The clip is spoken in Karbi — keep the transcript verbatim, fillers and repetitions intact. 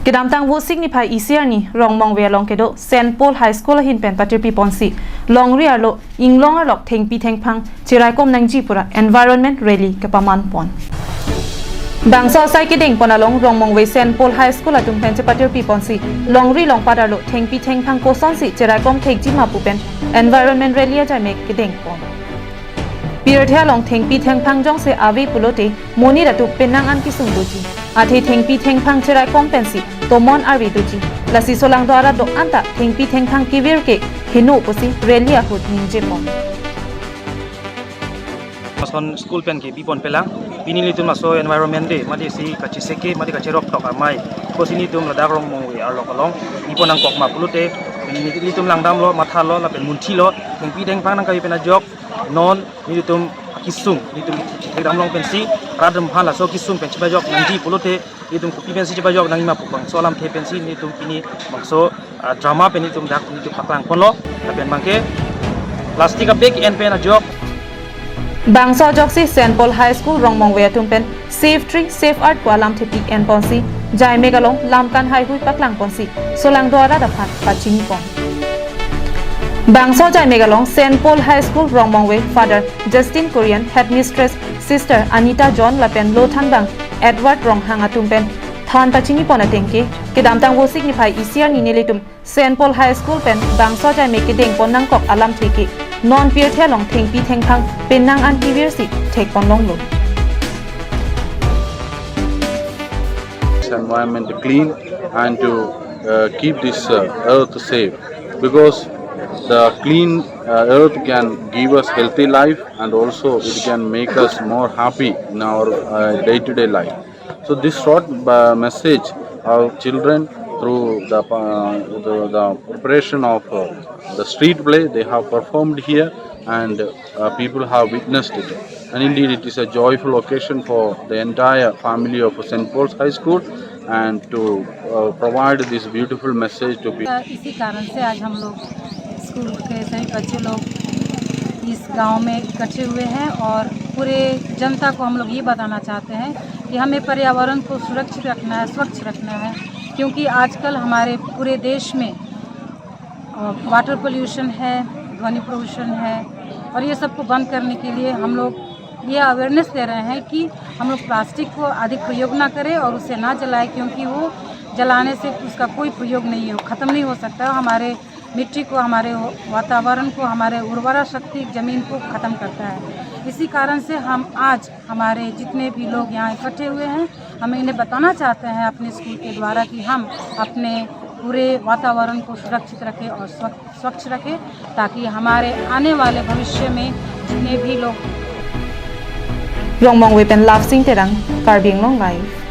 Kedamtang Vosik niphai isi arni Rongmongve along kedo Saint Paul High School ahin pen patirpi ponsi longri arlo inglong arlok thengpi thengphang cheraikom nangji pura environment rally kepaman pon. Bangso asai kedeng pon along Rongmongve Saint Paul High School atum pen chepatirpi ponsi longri longpat arlo thengpi thengphang kosonsi cheraikom thekji ma pu pen environment rally ajai mek kedeng pon. Pirthe along thengpi thengphang jongsi ave pulote monit atum penang an kesung doji. Athe thengpi thengphang cheraikom pensi tomon arve doji. Lasi solangdo arat do-an ta thengpi thengphang kevir ke heno pusi rally ahut ningje pon. Lason school pen kebi pon pelang. Pini nelitum laso environment day, mate si kacheseke, mate kacherok tok amei. Pusi nelitum ladak Rongmongve arlok along bi pon nangkok ma pulote, nelitum langdamlo, mathalo, lapen munthilo, thengpi thengphang nangkavi pen ajok, non nelitum kesung, nelitum thekdam long pensi, rat atum aphan laso kesung pen chepajok nangji pulote, nelitum kopi pensi chepajok nangji ma pu bangso alamthe pensi nelitum pini bangso, ah, drama pen nelitum dak nelitum paklang ponlo, lapen abangke plastic a-bag en pen ajok. Bangso ajoksi Saint Paul High School Rongmongve atum pen Save Tree, Save Earth pu alamthe pik en ponsi, jai mek along lam kan haihui paklang ponsi, solangdo arat aphan pachini pon. Bangso jai mek along Saint Paul High School Rongmongve Father Justin Korean, Headmistress Sister Anita John lapen lothanbang Edward Ronghang atum pen than pachini pon ateng ke, kedamtang Vosik niphai isi arni nelitum Saint Paul High School pen bangso jai mek kedeng pon nangkok alamthe ke non pirthe along thengpi thengphang penang an kevirsi thek pon longlo. This environment clean and to uh, keep this uh, earth safe, because the clean uh, earth can give us healthy life, and also it can make us more happy in our uh, day-to-day life. So this short uh, message, our children, through the, uh, the, the preparation of uh, the street play they have performed here, and uh, people have witnessed it. And indeed, it is a joyful occasion for the entire family of Saint Paul's High School, and to uh, provide this beautiful message to people. इसी कारण से आज हम लोग स्कूल के सभी बच्चे लोग इस गांव में इकट्ठे हुए हैं और पूरे जनता को हम लोग ये बताना चाहते हैं कि हमें पर्यावरण को सुरक्षित रखना है, स्वच्छ रखना है, क्योंकि आजकल हमारे पूरे देश में वाटर पोल्यूशन है, ध्वनि प्रदूषण है, और ये सबको बंद करने के लिए हम लोग ये अवेयरनेस दे रहे हैं कि हम लोग प्लास्टिक को अधिक प्रयोग ना करें और उसे ना जलाएं, क्योंकि वो जलाने से उसका कोई प्रयोग नहीं हो, ख़त्म नहीं हो सकता है। हमारे मिट्टी को, हमारे वातावरण को, हमारे उर्वरा शक्ति, ज़मीन को ख़त्म करता है। इसी कारण से हम आज, हमारे जितने भी लोग यहाँ इकट्ठे हुए हैं, हम इन्हें बताना चाहते हैं अपने स्कूल के द्वारा कि हम अपने पूरे वातावरण को सुरक्षित रखें और स्वच्छ स्वच्छ रखें, ताकि हमारे आने वाले भविष्य में जितने भी लोग Rongmongve pen Love Sing Terang, Karbi Anglong Live.